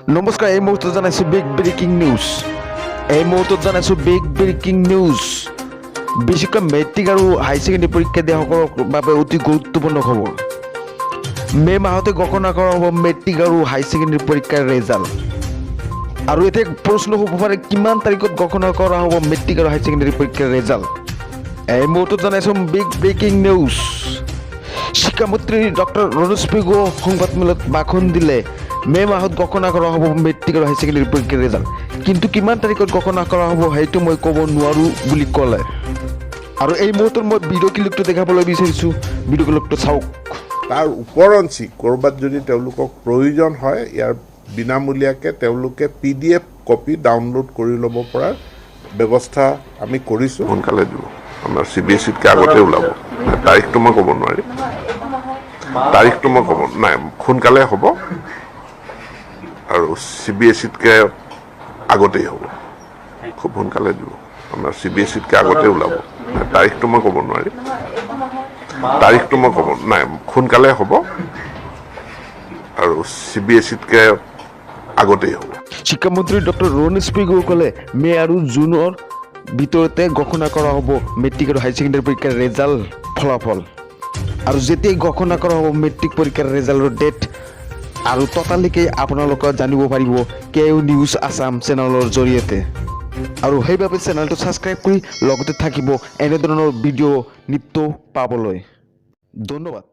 নমস্কাৰ, এই মুহূৰ্তত জনাইছোঁ বিগ ব্ৰেকিং নিউজ। এই মুহূৰ্তত জনাইছোঁ বিগ ব্ৰেকিং নিউজ। বিশেষকৈ মেট্ৰিক আৰু হাই ছেকেণ্ডেৰী পৰীক্ষা দিয়াসকলৰ বাবে অতি গুৰুত্বপূৰ্ণ খবৰ। মে' মাহতে ঘোষণা কৰা হ'ব মেট্ৰিক আৰু হাই ছেকেণ্ডেৰী পৰীক্ষাৰ ৰেজাল্ট। আৰু এতিয়া প্ৰশ্ন হ'ব পাৰে, কিমান তাৰিখত ঘোষণা কৰা হ'ব মেট্ৰিক আৰু হাই ছেকেণ্ডেৰী পৰীক্ষাৰ ৰেজাল্ট? এই মুহূৰ্তত জনাইছোঁ বিগ ব্ৰেকিং নিউজ। শিক্ষামন্ত্ৰী ডক্টৰ ৰণোজ পেগু সংবাদমেলত ভাষণ দিলে, মে' মাহত ঘোষণা কৰা হ'ব মেট্ৰিক আৰু হাই ছেকেণ্ডেৰী পৰীক্ষাৰ ৰেজাল্ট, কিন্তু কিমান তাৰিখত ঘোষণা কৰা হ'ব সেইটো মই ক'ব নোৱাৰোঁ বুলি ক'লে। আৰু এই মুহূৰ্তত মই ভিডিঅ' ক্লিপটো দেখাবলৈ বিচাৰিছোঁ। ভিডিঅ' ক্লিপটো চাওক। তাৰ ওপৰঞ্চি ক'ৰবাত যদি তেওঁলোকক প্ৰয়োজন হয়, ইয়াৰ বিনামূলীয়াকৈ তেওঁলোকে পিডিএফ কপি ডাউনলোড কৰি ল'ব পৰাৰ ব্যৱস্থা আমি কৰিছোঁ। সোনকালে দিব। আমাৰ চিবিএছইতকৈ আগতে ওলাব। তাৰিখটো মই ক'ব নোৱাৰিম। তাৰিখটো মই ক'ব নাই। সোনকালে হ'ব আৰু চিবিএছইতকৈ আগতেই হ'ব। খুব সোনকালে দিব। আমাৰ চিবিএছইতকৈ আগতে ওলাব। তাৰিখটো মই ক'ব নোৱাৰিম। তাৰিখটো মই ক'ব নাই। সোনকালে হ'ব আৰু চিবিএছইতকৈ আগতেই হ'ব। শিক্ষামন্ত্ৰী ডক্টৰ ৰণোজ পেগু ক'লে, মে' আৰু জুনৰ ভিতৰতে ঘোষণা কৰা হ'ব মেট্ৰিক আৰু হাই ছেকেণ্ডেৰী পৰীক্ষাৰ ৰেজাল্ট, ফলাফল। আৰু যেতিয়াই ঘোষণা কৰা হ'ব মেট্ৰিক পৰীক্ষাৰ ৰেজাল্টৰ ডেট আৰু ততালিকেই আপোনালোকে জানিব পাৰিব কে ইউ নিউজ আছাম চেনেলৰ জৰিয়তে। আৰু সেইবাবে চেনেলটো ছাবস্ক্ৰাইব কৰি লগতে থাকিব এনেধৰণৰ ভিডিঅ' নিত্য পাবলৈ। ধন্যবাদ।